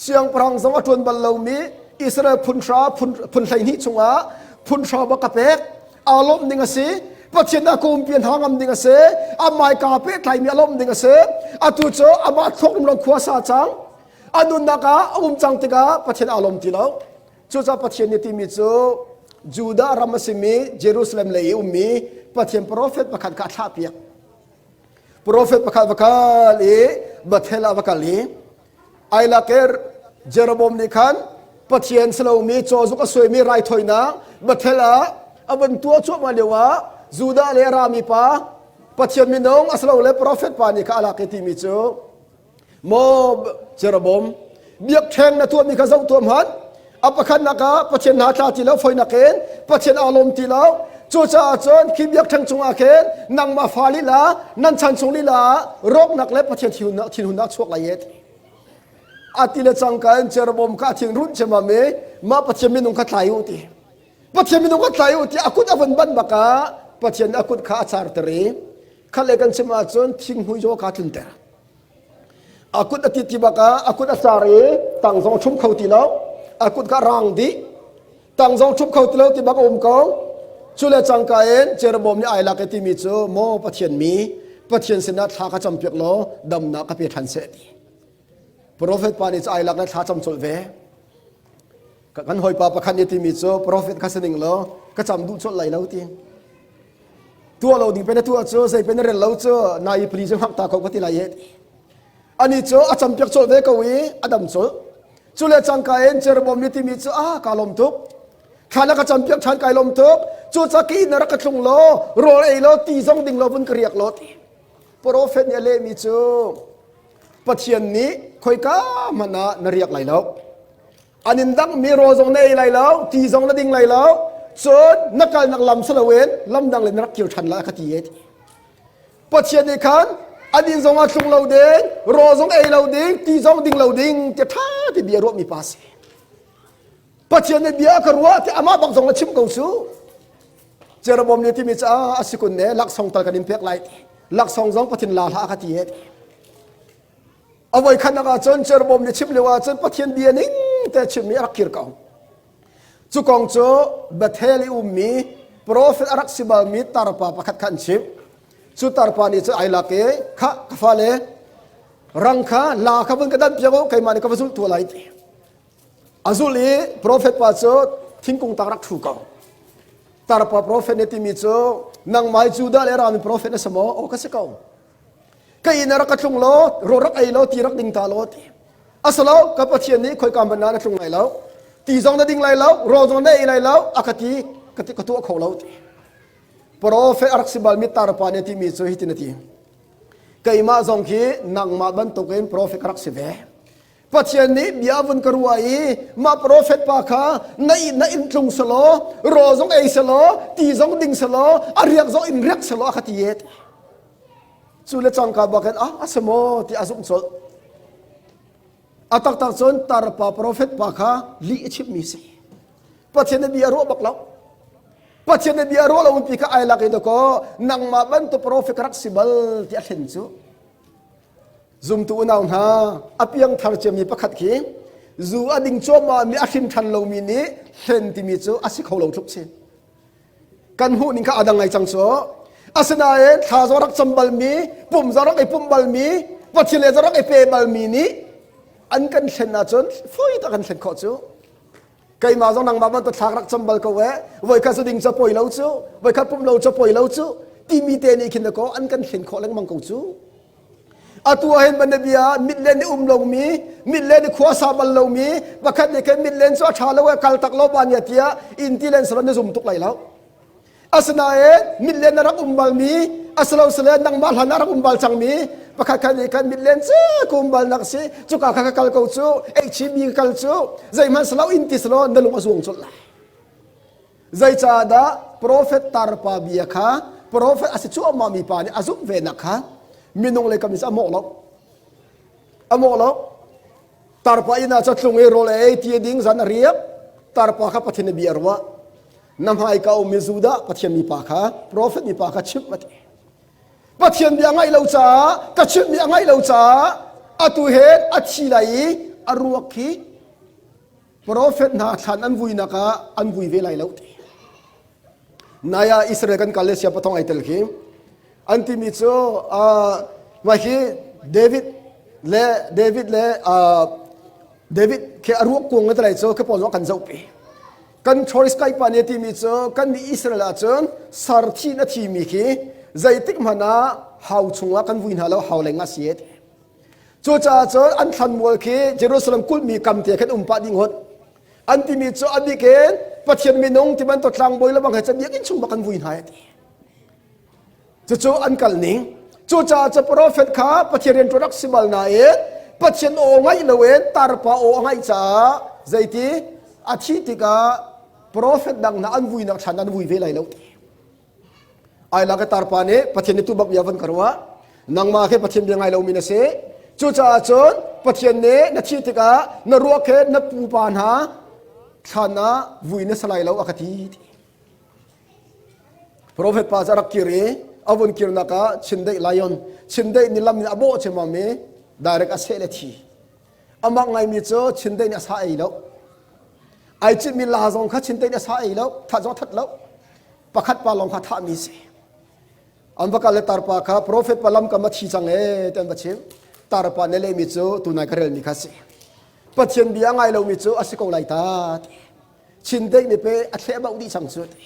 Speaker 1: siangpahrang zong a ṭuan bal lomi Israel phun hra phun 12 chungah phun hra bak ka pek aa lawmh ding a si Pathian a kumpi hna ngam ding a si a maika pehtlaimi a lawmh ding a si atu cu amah thluak rumro khua sa cang a nunnak ah a um cang tikah Pathian aa lawm ti lo Cucaah Pathian nih timi cu Judah ram a simi Jerusalem lei i ummi Pathian profet pakhat kha a thlahpiak. Profet pakhat va kal i Bethel ah va kal i Ailaker Jeroboam nih khan Pathian si lomi cawzuk a suaimi raithawinak Bethel ah a van tuah cuahmah lio ah Judah le rami pa Pathian minung asilole profet pa nih kha a lak i timi cu Maw Jeroboam, biakṭheng na tuahmi kha zoh tuah hmanh. A pakhatnak ah Pathian hna tla ti lo foinak in Pathian aa lawm ti lo. Cucaah cun khi biakṭheng cungah khin nangmah fa lila nan chan chung lila ah rawknak le Pathian thinhunnak thinhunnak chuak lai e. A ti le cangka in Jeroboam kha a thin runh ciammam i mah Pathian minung kha tlai u ti. Pathian minung kha tlai u ti a kut a vun ban bak ah Pathian a kut kha a carter i khat le kan chim ahcun thinghmui zaw kha tlunter. A kut a ti ti bak ah a kut a car i tang zong ṭhum kho ti lo. A kut kha rang dih. Tang zong ṭhum kho ti lo ti bak a um ko. Cu le cangka in Jeroboam nih ai lak i timi cu maw Pathian mi Pathian sinah thla ka campiak law damnak ka pe ṭhan seh ti. Profet pa nih cu ai lak le thla cam colh ve. Kan hawipa pakhat nih timi cu profet kha si ning law ka cam duh colh lai lo ti. Tuah lo ding pe na tuah cu zei pe na rel lo cu na i pli cu hngak ta ko ka ti lai e. Ani cu a campiak colh ve ko i a dam colh. Cu le cangka in Jeroboam nih timi cu ah ka lawm tuk. Thla na ka campiak ṭhan kai lawm tuk. Cu ca ki na rak ka tlung law rawl ei law ti zong ding law vun ka riak law ti. Profet nih a lehmi cu Pathian nih khoika hmanh ah na riak lai lo. An in dangmi rawl zong na ei lai lo, ti zong na ding lai lo, cun na kalnak lam si loin lam dang le na rak kir ṭhan lai a ka ti e. Pathian nih khan an inn zong ah tlung lo ding, rawl zong ei lo ding, ti zong ding lo ding ti ṭha ti bia ruahmi pa si. Pathian nih bia a ka ruah ti amah bak zong na chim ko su. Jeroboam nih timi cu a si kun ne laksawng tal kan in pek lai ti. Laksawng zong Pathian la hlah a ka ti e. A voi khatnak ah cun Jeroboam nih chim lio ah cun Pathian bia ning te chimmi a rak kir ko. Cu kong cu Bethel i ummi profet a rak si balmi tarpa pakhat kha an chimh. Cu tarpa nih cun ai lak i kha ka fale rang kha la kha vun ka dan piak u keimah nih ka va zulh tua lai ti. A zulh i profet pa cu thingkung tang rak ṭhu ko. Tarpa profet nih timi cu nangmah Judah le rami profet na si maw? Aw ka si ko. Ka inn ah rak ka tlung law rawl rak ei law ti rak ding ta law ti. Asalo ka Pathian nih khoika hmanh ah na tlung lai lo. Ti zong na ding lai lo, rawl zong na ei lai lo, a ka ti ka ti ka tuah kho lo ti. Profet a rak si balmi tarpa nih timi cu hitin a ti. Keimah zong khi nangmah bantukin profet ka rak si ve. Pathian nih bia vun ka ruah i mah profet pa kha na na inn tlung selaw rawl zong ei selaw ti zong ding selaw a riak zong in riak selaw a ka ti e cu le cangka bak in ah a si maw ti a zumh colh a taktak cun tarpa profet pa kha lih a chimmi si Pathian nih bia ruah bak lo Pathian nih bia ruah lo pi kha ai lak i dakaw nangmah bantuk profet ka rak si bal ti a thlen cu Zumtu unau hna, a piangthar ciami pakhat khi zu a ding cuahmahmi a hrin ṭhan lomi nih hlen timi cu a si kho lo tluk si. Kan hmuh ning kha a dang ngai cang cu. Asinain thla zong rak cam balmi, pum zong rak i pumh balmi, Pathian le zong rak i pe balmi nih an kan thlen ahcun fawi tak kan thlen khawh cu. Keimah zong nangmah bantuk thlak rak cam bal ko eh. Voikhat cu ding cu poi lo cu, voikhat pumh lo cu poi lo cu timi te nih khin ko an kan thlen khawh lengmang ko cu. Atu ah hin banabia mit len i um lomi, mit len i khua sa bal lomi, pakhat nih khin mit len cu a ṭha lo eh kal tak lo ba nia tiah in ti len salo na zum tuk lai lo. Asinain mit len na rak um balmi, asilo sile nangmah hlan ah rak um bal cangmi, pakhat khat nih khan mit len cu ka um bal nak si, cuka kha ka kal ko cu, HCB ka kal cu, zeihmanh silo in ti silo na lung a zuang colh lai. Zeicahdah profet tarpa bia kha profet a si cuahmah mi pa nih a zumh ve nak kha minung le kam in a mawh lo. A mawh lo. Tarpa inn ah tlung i rawl ei ti ding zan a riak. Tarpa kha Pathian bia ruah. Na hmaika ummi Judah Pathian mipa kha profet mipa kha chimh a ti. Pathian bia ngaih lo caah ka chimhmi a ngaih lo caah atu he a thi lai i a ruak khi Profet hna thlan an vuinak ah an vui ve lai lo ti. Nai ah Israel kan kal le sia pathong ai tel khi an timi cu mah hi David le David le David khi a ruak kuang na lai cu khi pawl kan zoh pi. Kan tourist kai pa nih timi cu kan nih Israel ah cun sarthi na thimi khi zeitik hmanh ah hau chungah kan vui hna lo hau leng ah si ti. Cucaah cun an thlanmual khi Jerusalem kulhmi kam te khan um pah ding hot. An timi cu a bik in Pathian minung ti bantuk tlangbawi le bang he cun biakinn chung bak an vui hna ti. Cucu an kal ning. Cucaah cu profet kha Pathian rian rak si bal nain Pathian aw ngaih loin tarpa aw a ngaih caah zeiti a thih tikah profet dang hna an vuinak thlan an vui ve lai lo ti. Ai lak i tarpa nih Pathian nih tu bak bia van ka ruah. Nangmah khi Pathian bia ngai lomi na si. Cucaah cun Pathian nih na thih tikah na ruak he na pupa hna thlan ah vui na si lai lo a ka ti. Profet pa cu a rak kir i a vun kirnak ah chindeih lion chindeih nih lam in a bawh ciammam i direct a seh le thi. Amah ngaimi cu chindeih nih a sa ei lo. Ai citmi la zong kha chindeih nih a sa ei lo, that zong that lo. Pakhat pa lawng kha thahmi si. An va kal le tarpa kha profet pa lam kam a thi cang ee ti an va chim. Tarpa nih lehmi cu tunai ka relmi kha si. Pathian bia a ngai lomi cu a si ko lai ta ti. Chindeih nih pe a thleh bauh dih cang cu ti.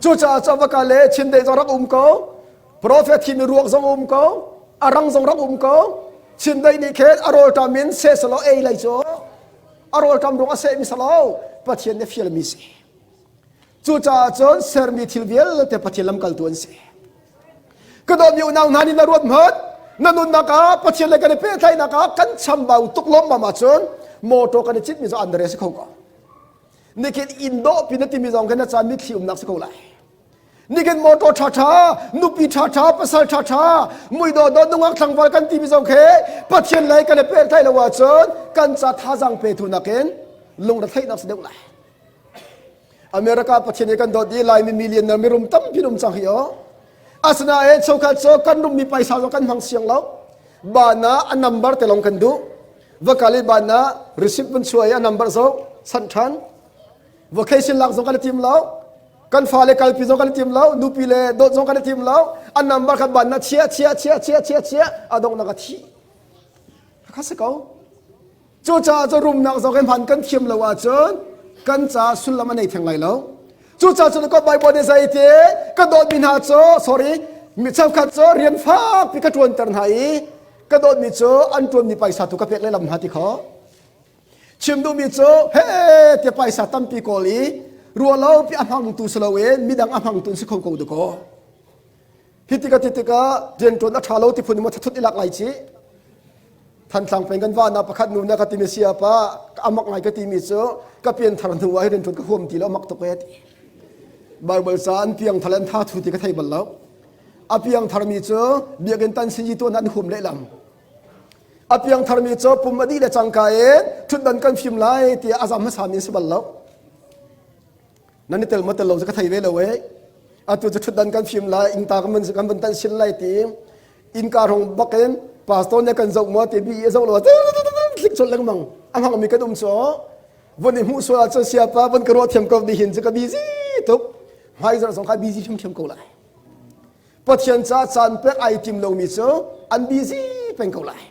Speaker 1: Cucaah cu va kal le chindeih zong rak um ko. Profet thimi ruak zong um ko. A rang zong rak um ko. Chindeih nih khin a rawlṭam in seh selaw ei lai cu. A rawlṭam ruang a sehmi selo Pathian nih fialmi si. Cucaah cun sermi thil vialte Pathian lamkaltu an si. Ka dawtmi unau hna nih na ruat hmanh na nunnak ah Pathian le kan i pehtlaihnak ah kan chambau tuk lawmmam ahcun motor kan i citmi zong an re si kho ko. Nikin inn dawh pi na timi zong khin na caan mitthli umnak si ko lai. Nikin motor ṭhaṭha, nupi ṭhaṭha, pasal ṭhaṭha, mui dawh dawh nungak tlangval kan timi zong khi Pathian lei kan i pehtlaih lo ahcun kan ca thazaang petu nakin lungretheihnak si deuh lai. America Pathian nih kan dawt i Laimi million na mirum tampi um cang hi o. Asinain chokhat cu kan rummi paisa zong kan hmang siang lo. Bana a number te long kan duh. Va kal i bana receipt vun chuai a number zo san than. Vacation lak zong kan tim lo. Kan fale kalpi zong kan tim lo. Nupi le dawt zong kan tim lo. A number kha bana chia chia chia chia chia chia a dong nak a thi. Kha si ko. Cucaah cu rumnak zong hi hman kan thiam lo ahcun kan ca sullam a nei theng lai lo. Cucaah cun ka Bible nih zeiti ka dawtmi hna cu sorry mi cheukhat cu rian fakpi ka ṭuanter hna i ka dawtmi cu an ṭuanmi paisa tu ka pek lehlam hna ti kho. Chim duhmi cu he tia paisa tampi kawl i rualo pi a hmangtu si loin midang a hmangtu si kho ko dakaw. Hi tikah ti tikah rianṭuan a ṭha lo ti phun in maw thathut i lak lai ci. Thantlang peng kan vahnak pakhat nu na ka timi sia pa amak ngai ka timi cu ka pianthar hnu ah hi rianṭuan ka huam ti lo amak tuk e ti. Bible ca an piang thar an tha thu ti ka thei bal lo. A piang tharmi cu biakinn tan sin tuan an huam lehlam. A piang tharmi cu pum a dih le cangka in thutdan kan fim lai tiah a zam hmasa mi si bal lo. Nan i tel maw tel lo cu ka thei ve lo e. Atu cu thutdan kan fim lai, ingta kan van kan van tan sin lai ti innka rong bak in pastor nih kan zoh maw ti bi a zoh lo tlik colh lengmang a hmang mi kan um cu von i hmuh sual ahcun siapa von ka ruah thiam ko ni hin cu ka busy tuk hmai zarh zong kha busy thiamthiam ko lai. Pathian caah caan pek ai tim lomi cu an busy peng ko lai.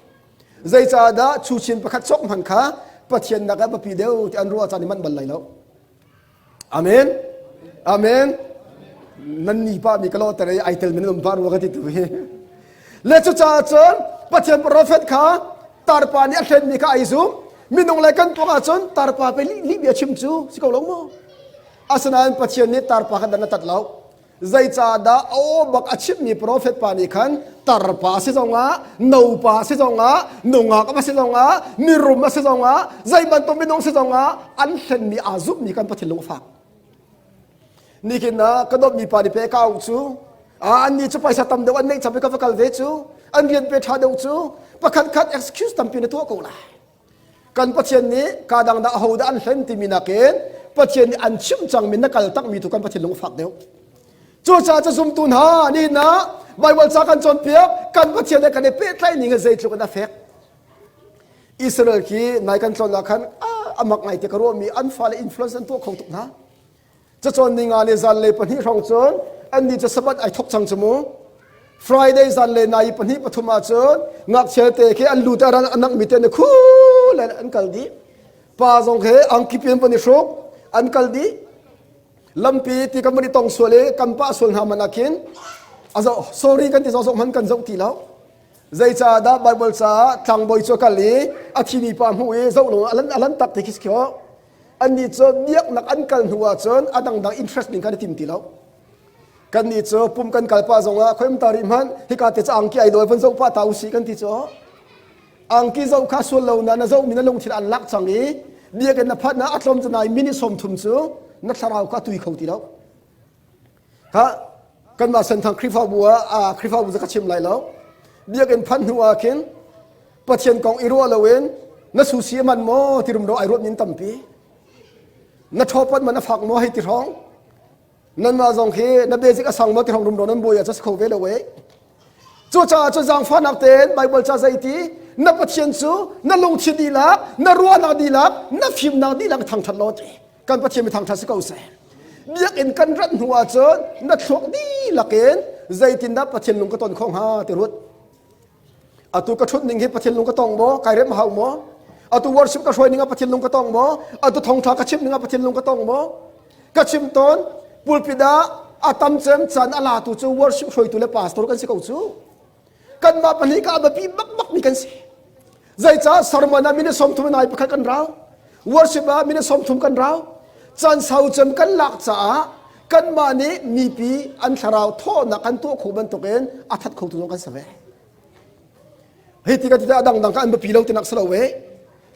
Speaker 1: Zeicahdah chuchin pakhat cawk hmanh kha Pathian nak ah biapi deuh ti an ruah caan i manh bal lai lo. Amen. Amen. Nan ni pa mi ka lo ter i ai tel min um pa rua ka ti tu hi. Le cucaah cun Pathian profet kha tarpa nih a hlenmi kha ai zum. Minung le kan tuak ahcun tarpa pe lih bia chim cu si ko lo maw? Asinain Pathian nih tarpa kha dan a tat lo. Zeicahdah a aw bak a chimmi profet pa nih khan tarpa a si zongah, nopa a si zongah, nungak a si zongah, mirum a si zongah, zei bantuk minung si zongah an hlenmi aa zumhmi kan Pathian lung a fak. Nikin ah ka dawtmi pa nih pe ka auh cu, ah annih cu paisa tam deuh an neih chap i ka va kal ve cu, an rian pe ṭha deuh cu, pakhat khat excuse tampi na tuah ko lai. Kan Pathian nih ka dang dah aho dah an hlen timi nakin Pathian nih an chimh cangmi na kal takmi tu kan Pathian lung a fak deuh. Cucaah cu zumtu hna nihin ah Baibal ca kan cawnpiak kan Pathian he kan i pehtlaih ning hi zeitluk in a fek. Israel khi nai kan tlawn ah khan a mak ngai te ka ruahmi an fale influence an tuah kho tuk hna. Cacawn ninga le zanlei pahnih hrawng cun annih cu Sabbath ai thok cang cu mu. Friday zanlei nai pahnih pathum ah cun ngakchia te khi an lu te ran a nangmi te ne khu le an kal dih. Pa zong khi angki pian van i hruk an kal dih. Lampi ti kan van i tong sual i kan pah sual hna man ah khin a zoh sorry kan ti zong zong hman kan zoh ti lo. Zeicahdah Bible caah tlangbawi cu a kal i a thimi pa hmuh i zoh lo alan alan tak ti khi si khio. Annih cu biaknak an kal hnu ahcun a dangdang interest ding kan i tim ti lo. Kannih cu pum kan kal pah zongah khoim ta rih hmanh hika te cu angki ai dawi van zoh pah ta usih kan ti cu. Angki zoh kha sual lo na na zohmi na lungthin an lak cang i biakinn na phanh ah a tlawm cu nai minute 30 cu na thlarau kha a tui kho ti lo. Ha kanmah Senthang Khrihfabu ah Khrihfabu cu ka chim lai lo. Biakinn phanh hnu ah khin Pathian kong i ruah loin na susi a man maw ti rumro ai ruat min tampi. Na ṭhawpat man a fak maw hei ti hrawng. Nanmah zong khi na basic a sang maw ti hrawng rumro nan buai ah cu si kho ve lo eh. Cucaah cu zaangfahnak tein Baibal ca zeiti na Pathian cu na lungthin dihlak, na ruahnak dihlak, na fimnak dihlak thangṭhat law ti. Kan Pathian mi thangṭhat si ko seh. Biakinn kan rat hnu ahcun na thluak dihlak in zeitindah Pathian lung ka ton kho hnga ti ruat. Atu ka ṭhut ning hi Pathian lung ka tong maw? Kai rem hau maw? Atu worship ka hruai ning ah Pathian lung ka tong maw? Atu thongṭha ka chim ning ah Pathian lung ka tong maw? Ka chim tawn pulpit ah a tam cem caan a latu cu worship hruaitu le pastor kan si ko cu. Kanmah pahnih ka a biapi bakbak mi kan si. Zeicah sermon ah minute 30 nai pakhat kan rau. Worship ah minute 30 kan rau. Caan sau cem kan lak caah kanmah nih mipi an thlarau thawhnak kan tuah kho bantukin a that kho tu zong kan si ve. Hi ti ka ti a dangdang ka an biapi lo tinak si lo we.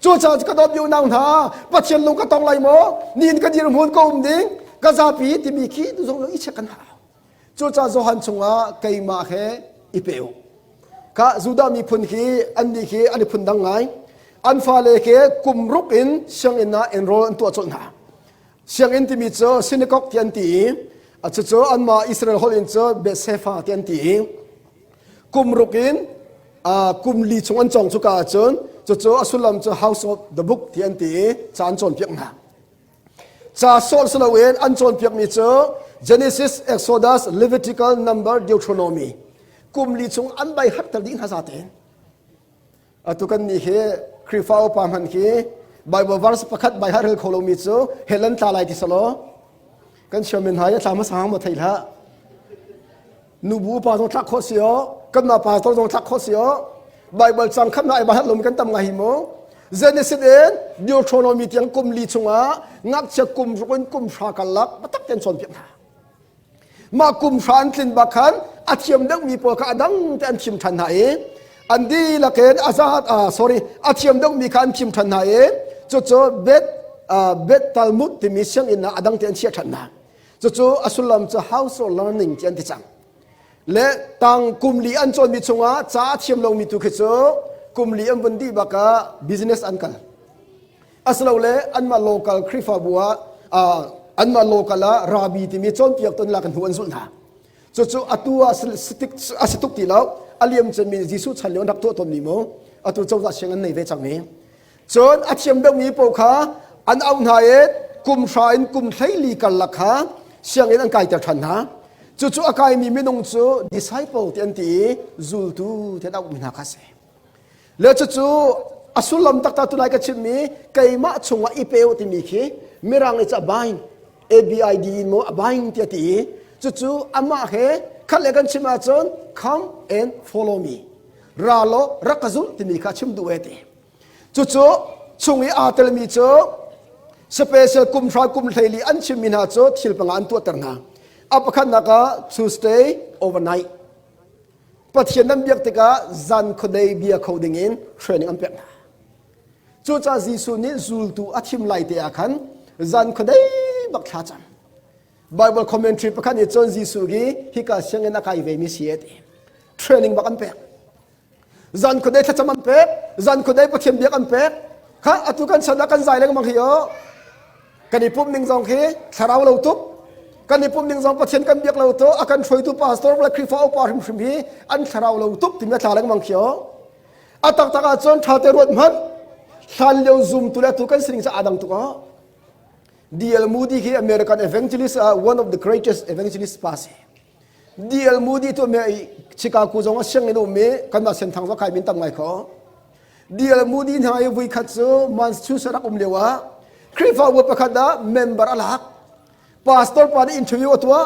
Speaker 1: Cucaah ka dawt unau hna Pathian lung ka tong lai maw? Niin ka dirhmun ka um ding ka zapi timi khi tu zong i check kan hau. Cucaah Johan chungah keimah he i pe u. Kha Judah miphun khi annih khi an i phun dang ngai. An fale khi kum ruk in sianginn ah enroll an tuah colh hna. Sianginn timi cu synagogue ti an ti i cucu anmah Israel holh in cu Bethsefa ti an ti i kum ruk in kum li chung an cawng cuka ahcun cucu a sullam cu House of the Book ti an ti i ca an cawnpiak hna. Ca sawh si loin an cawnpiakmi cu Genesis, Exodus, Levitical, Number, Deuteronomy kum li chung an bai harter dih hna zatein. Atu kan nih hi Khrihfa upa hmanh hi Bible verse pakhat bai har rel kho lomi cu hell an tla lai ti selaw kan chairman hna hi a tla hmasa hang maw thei hlah. Nubu upa zong thlak khawh si aw kanmah pastor zong thlak khawh si aw Bible cang khat na ai bahat lomi kan tam ngai hi mu Genesis in Deuteronomy tiang kum li chungah ngakchia kum ruk in kum hra karlak biatak tein cawnpiak hna mah kum hra an tlin bak khan a thiam deuhmi pawl kha a dang te an thim ṭhan hna i an dihlak in a zat sorry a thiam deuhmi kha an thim ṭhan hna i cucu Bet Bet Talmud timi sianginn ah a dang te an chiah ṭhan hna Cucu a sullam cu house of learning ti an ti cang. Le tang kum li an cawnmi chungah ca a thiam lomi tu khi cu kum li an vun dih bak ah business an kal. Asilole anmah local Khrihfabu ah anmah local ah rabi timi cawnpiak ton lak in hnu an zulh hna. Cucu atu ah a si tuk ti lo. A liam cunmi Jesuh chan lio an rak tuah tawnmi mu. Atu cozah siang an nei ve cang i. Cun a thiam deuhmi paoh kha an auh hna i kum hra in kum 14 karlak kha sianginn an kaiter ṭhan hna. Cucu a kaimi minung cu disciple ti an ti i zultu ti an auhmi hna kha a si. Le cucu a sullam taktak tunai ka chimmi keimah chungah i pe u timi khi mirang nih ca bind ABID in maw a bind tiah ti i cucu amah he khat le kan chim ahcun come and follow me ra law rak ka zulh timi kha chim duh e ti. Cucu chung i aa telmi cu special kum hra kum hleili an chimmi hna cu thil panga an tuahter hna. A pakhatnak ah Tuesday overnight. Pathian nan biak tikah zan khuadei bia kho dingin training an pek hna. Cucaah Jesuh nih zultu a thim lai te ah khan zan khuadei bak thla cam. Bible commentary pakhat nih cun Jesuh hi hika sianginn a kai ve mi si e ti. Training bak an pek. Zan khuadei thlacam an pek zan khuadei Pathian biak an pek kha atu kan chan ah kan zai lengmang hi o kan i pumh ning zong khi thlarau lo tuk kan i pumh ning zong Pathian kan biak lo to a kan hruaitu pastor le Khrihfa upa hrimhrim hi an thlarau lo tuk timi a thla lengmang khi o a taktak ahcun ṭha te ruat hmanh hlan lio zumtu le atu kan sining cu aa dang tuk o D.L. Moody khi American evangelist uh, one of the greatest evangelist pa si D.L. Moody tu me Chicago zong a sianginn um i kanmah Senthang zong kai min tam ngai kho. D.L. Moody hna i vui khat cu Massachusetts rak um lio ah Khrihfabu pakhat ah member a lak. Pastor pa nih interview a tuah.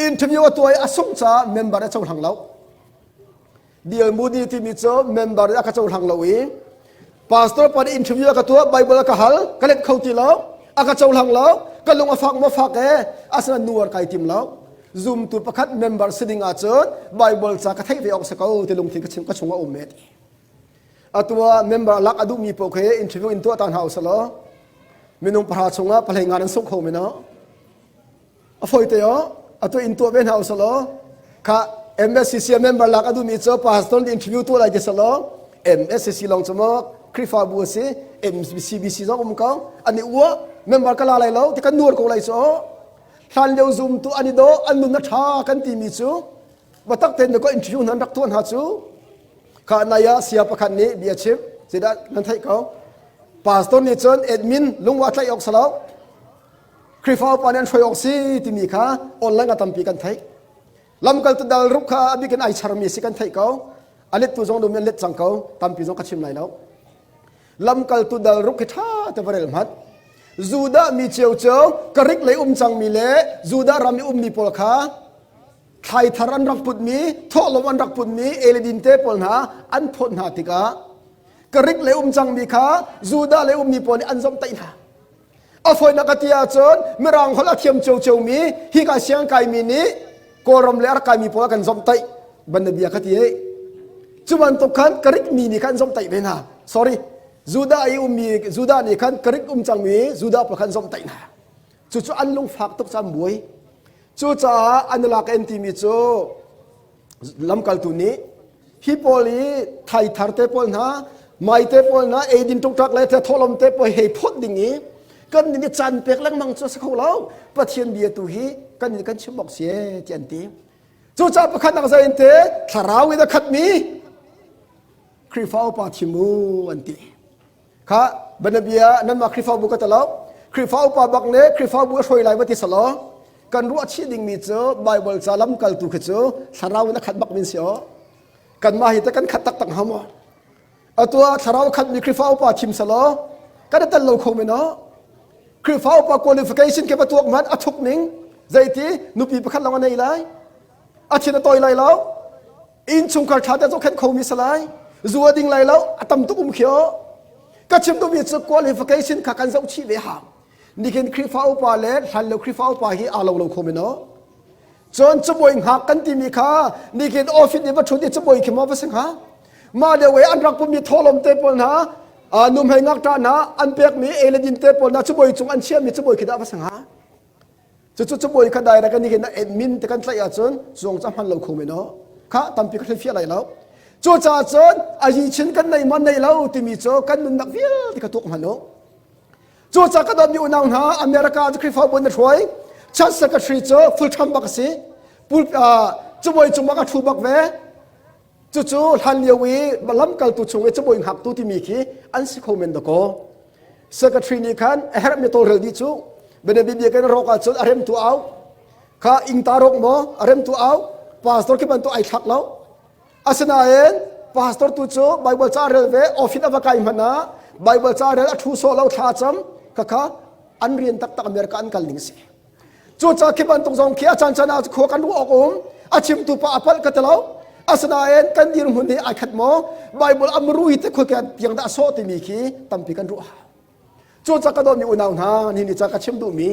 Speaker 1: Interview a tuah i a sungh caah member a cohlang lo. D.L. Moody timi cu member a ka cohlang lo i pastor pa nih interview a ka tuah Bible a ka hal ka let kho ti lo a ka cohlang lo ka lung a fak maw fak e asina nuar kai tim lo zumtu pakhat member si ding ahcun Bible ca ka theih ve awk si ko ti lungthin ka chim ka chung a um e ti atu ah member lak a duhmi paoh khi interview in tuah ta hna usalaw minung pahra chungah pahlei nga nan sungh kho men a foi te o atu in tuah ve hna usalaw kha MSCC member lak a duhmi cu pastor nih interview tuah lai ti salaw MSCC lawng cu maw Khrihfabu a si MCBC zong um ko an i uah member ka la lai lo ti kan nuar ko lai cu hlan lio zumtu an i do an nun a ṭha kan timi cu batak tein ko interview hna rak tuah hna cu kha nai ah sia pakhat nih bia chim zeidah nan theih ko pastor nih cun admin lungwa tlaih awk salo Khrihfa upa nih an hruai awk si timi kha online a tampi kan theih. Lamkaltu dal ruk kha a bik in ai charmi si kan theih ko. A lettu zong dum an let cang ko. Tampi zong ka chim lai lo. Lamkaltu dal ruk hi ṭha te va rel hmanh. Judah mi ciocio Greek lei um cangmi le Judah ram i ummi pawl kha thlai thar an rak putmi, thawhlawm an rak putmi, eledin te pawl hna an phawt hna tikah Greek lei um cangmi kha Judah lei ummi pawl nih an zomhtaih hna. A fawinak a ti ahcun Mirang holh a thiam ciocio-mi hika siang kaimi nih Kawlram le a rak kaimi pawl a kan zomhtaih banabia ka ti hei. Cu bantuk khan Greek mi nih khan zomhtaih ve hna. Sorry, Judah i ummi Judah nih khan Greek um cangmi Judah pawl khan zomhtaih hna. Cucu an lungfak tuk caan buai. Cucaah an lak en timi cu lamkaltu nih hi pawl i thai thar te pawl hna mai te pawl hna eidin ṭukṭak le thawhlawm te pawl hei phawt ding i kan nih caan pek lengmang cu a si kho lo pathian bia tu hi kan nih kan chim awk si ti an ti cucaah pakhat nak zain te thlarau in a khatmi Khrihfa upa thim u an ti Kha banabia nanmah Khrihfabu ka talo. Khrihfa upa bak le Khrihfabu a hruai lai va ti salo. Kan ruah chih dingmi cu Bible ca lamkaltu khi cu thlarau in a khat bak min si aw. Kanmah hi te kan khat taktak hnga maw? Atu ah thlarau khatmi Khrihfa upa thim salo. Kan i tel lo kho men aw. Khrihfa upa qualification ke va tuak man a thuk ning zeiti nupi pakhat lawng a nei lai. A thin a tawi lai lo. Innchungkhar ṭha te zohkhenh khomi si lai. Zu a ding lai lo, a tam tuk um khio. Ka chim duhmi cu qualification kha kan zoh chih ve hau. Nihin Khrihfa upa le hlanlio Khrihfa upa hi aa lo lo kho men aw. Cun cabuai hngak kan timi kha nihin office i va ṭhut i cabuai khi maw va si hnga? Mah lio i an rak pummi thawhlawm te pawl hna, nuhmei ngakṭah hna an pekmi ei le din te pawl hna cabuai cung an chiahmi cabuai khi dah va si hnga? Cucu cabuai kha direct in nihin admin te kan tlaih ahcun zuang ca hman lo kho men aw. Kha tampi ka hrilhfiah lai lo. Cucaah cun a chin kan nei maw nei lo timi cu kan nunnak vialte ka tuak hman u. Cucaah ka dawtmi unau hna America cu Khrihfabu na hruai. Church secretary cu full time bak a si. Pul cabuai cung bak a ṭhu bak ve. Cucu hlan lio i lamkaltu chung i cabuai hngaktu timi khi an si kho men dakaw. Secretary nih khan a herhmi tawlrel dih cu bianabi bia kan rawk ahcun a remtu au. Kha ingta rok maw a remtu au pastor khi bantuk ai thlak lo. Asinain pastor tu cu Bible ca rel ve office a va kai hmanh ah Bible ca rel a thu sawh lo thla cam khakha an rian taktak America an kal ning si. Cucaah khi bantuk zong khi a caan caan ah khua kan ruah awk um a chimtu pa a palh ka ti lo. Asinain kan dirhmun hi ai khat maw Bible a muru hi te khua tiang dah a sawh timi khi tampi kan ruah. Cucaah ka dawtmi unau hna ni ni ca ka chim duhmi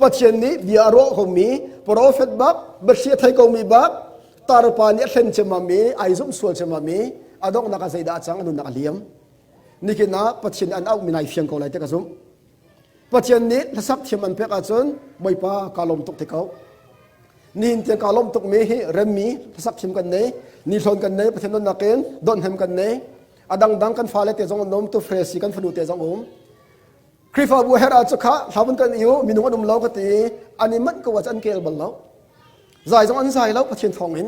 Speaker 1: Pathian nih bia a ruah komi profet bak biathli a thei komi bak tarpa nih a thlen ciammam i ai zumh sual ciammam i a donghnak ah zeidah a cang a nunnak a liam. Nikin ah Pathian an auhmi nai fiang ko lai ti ka zumh. Pathian nih hlasak thiam an pek ahcun Bawipa kaa lawm tuk ti ko. Nihin tiang kaa lawm tukmi hi remmi hlasak thiam kan nei, ni hlawn kan nei, Pathian nunnak in donhnem kan nei. A dangdang kan fale te zong an um, tu fresi kan fanu te zong um. Khrihfabu her ah cu kha hlavun kan iu minung an um lo ka ti an i manh ko ah an kel bal lo. Zai zong an zai lo Pathian thawng in.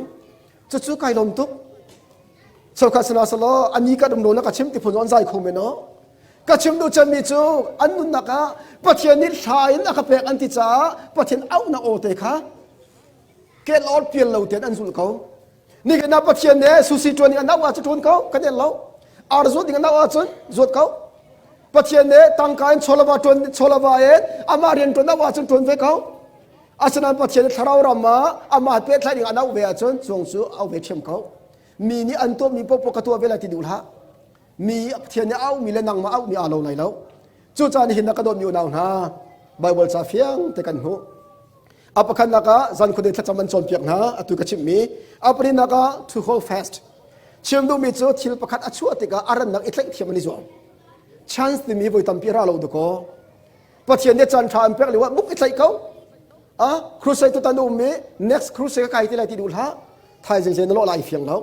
Speaker 1: Cucu kai lawm tuk. Chokhat sana salo ani ka dum lo na ka chim ti phun an zai kho men no. Ka chim duh cemmi cu an nunnak ah Pathian nih thla in a ka pek an ti caah Pathian auhnak aw te kha kel or pial lo tein an zulh ko. Nihin ah Pathian nih susi ṭuan ding an auh ahcun ṭuan ko kan el lo. Ar zuat ding an auh ahcun zuat ko. Pathian nih tangka in chawlava ṭuan chawlava in amah rian ṭuan auh ahcun ṭuan ve ko. Asinain Pathian nih thlarau ram ah amah pehtlaih ding an auh ve ahcun cuang cu auh ve ṭhiam ko. Mi nih an tuahmi paohpaoh ka tuah ve lai ti duh hlah. Mi Pathian nih auhmi le nangmah auhmi aa lo lai lo. Cucaah nihin na ka dawtmi unau hna, Baibal ca fiang te kan hmuh. A pakhatnak ah zan khuadei thlacam an cawnpiak hna, atu ka chimhmi. A pahnihnak ah to hold fast. Chim duhmi cu thil pakhat a chuah tikah a rannak i tlaih thiam an i zuam. Chance timi voi tampi ra lo dakaw. Pathian nih caan ṭha an pek lio ah buk i tlaih ko. A crusade tu tan um i next crusade ka kai ti lai ti duh hlah. Thaizing zei na lawh lai fiang lo.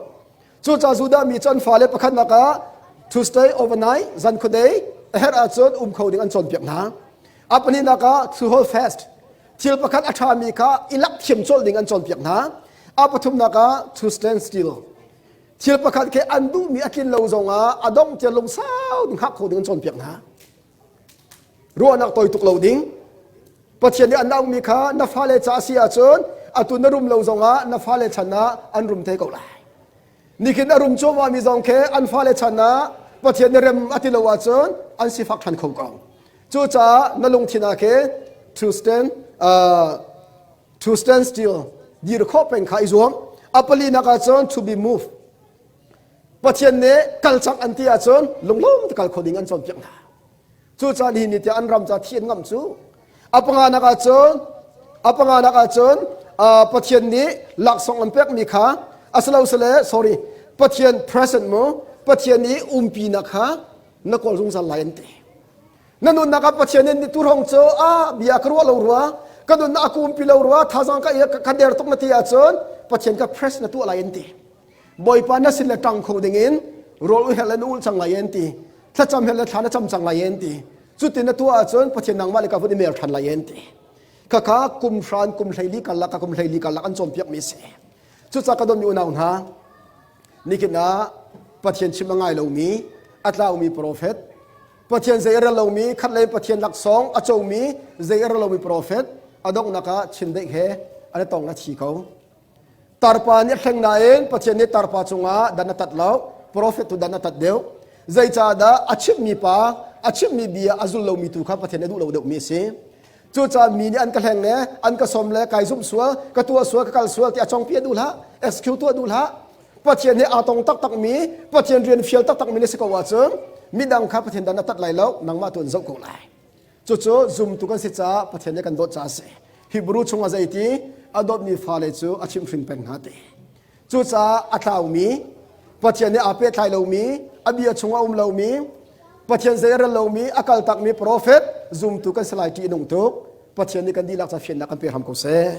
Speaker 1: Cucaah Judah mi cu an fale pakhatnak ah to stay overnight zan khuadei a herh ahcun um kho ding an cawnpiak hna. A pahnihnak ah to hold fast thil pakhat a ṭhami kha i lak thiam colh ding an cawnpiak hna. A pathumnak ah to stand still thil pakhat khi an duhmi a tlin lo zongah a dongh tiang lungsau ding hngak kho ding an cawnpiak hna. Ruahnak toi tuk lo ding. Pathian nih an aukmi kha na fale ca a si ahcun atu na rum lo zongah na fale chan ah an rum te ko lai. Nikin a rum cuahmahmi zong khi an fale chan ah Pathian nih rem a ti lo ahcun an sifak ṭhan kho ko. Cucaah na lungthin ah khin to stand to stand still dir khawh peng kha i zuam. A palinak ahcun to be moved. Pathian nih kal cang an ti ahcun lunglawm te kal kho ding an cawnpiak hna. Cucaah nihin ni tiang an ram ca thi an ngamh cu. A panganak ahcun a panganak ahcun Pathian nih laksawng an pekmi kha asilo sile sorry Pathian present mu Pathian i umpinak kha na kawl zungzal lai an ti. Na nunnak ah Pathian nih tu hrawng cu a bia ka ruah lo rua ka nunnak a kumpi lo rua thazang ka ka der tuk na ti ahcun Pathian ka press na tuah lai an ti. Bawipa na sin le ṭang kho dingin rawl u hel le na ulh cang lai an ti. Thlacam hel le thla na cam cang lai an ti. Cutin na tuah ahcun Pathian nangmah le ka vun i mer ṭhan lai an ti. Khakha kum hran kum hleili karlak ka kum hleili karlak an cawnpiakmi a si. Cucaah ka dawtmi unau hna, nikin ah Pathian chim a ngai lomi, a tlaumi profet, Pathian zei a rel lomi, khatlei Pathian laksawng a comi zei a rel lomi profet, a donghnak ah chindeih he an i tong a thi ko. Tarpa nih a hleng nain Pathian nih tarpa cungah dan a tat lo, profet tu dan a tat deuh. Zeicahdah a chimhmi pa, a chimhmi bia a zul lomi tu kha Pathian a duh lo deuhmi a si. Cucaah mi nih an ka hleng le an ka som le kai zumh sual, ka tuah sual, ka kal sual ti a congpi a duh hlah, excuse tuah duh hlah. Pathian he aa tong taktakmi, Pathian rian fial taktakmi na si ko ahcun midang kha Pathian dan a tat lai lo, nangmah tu an zoh ko lai. Cucu zumtu kan si caah Pathian nih kan dawt caah a si. Hebrew chungah zeiti a dawtmi fale cu a chimhhrin peng hna ti. Cucaah a tlaumi, Pathian nih aa pehtlai lomi, a bia chungah a um lomi, Pathian zei a rel lomi, a kaltakmi profet zumtu kan si lai ṭih a nung tuk. Pathian nih kan dihlak ca fiannak kan pe hram ko seh.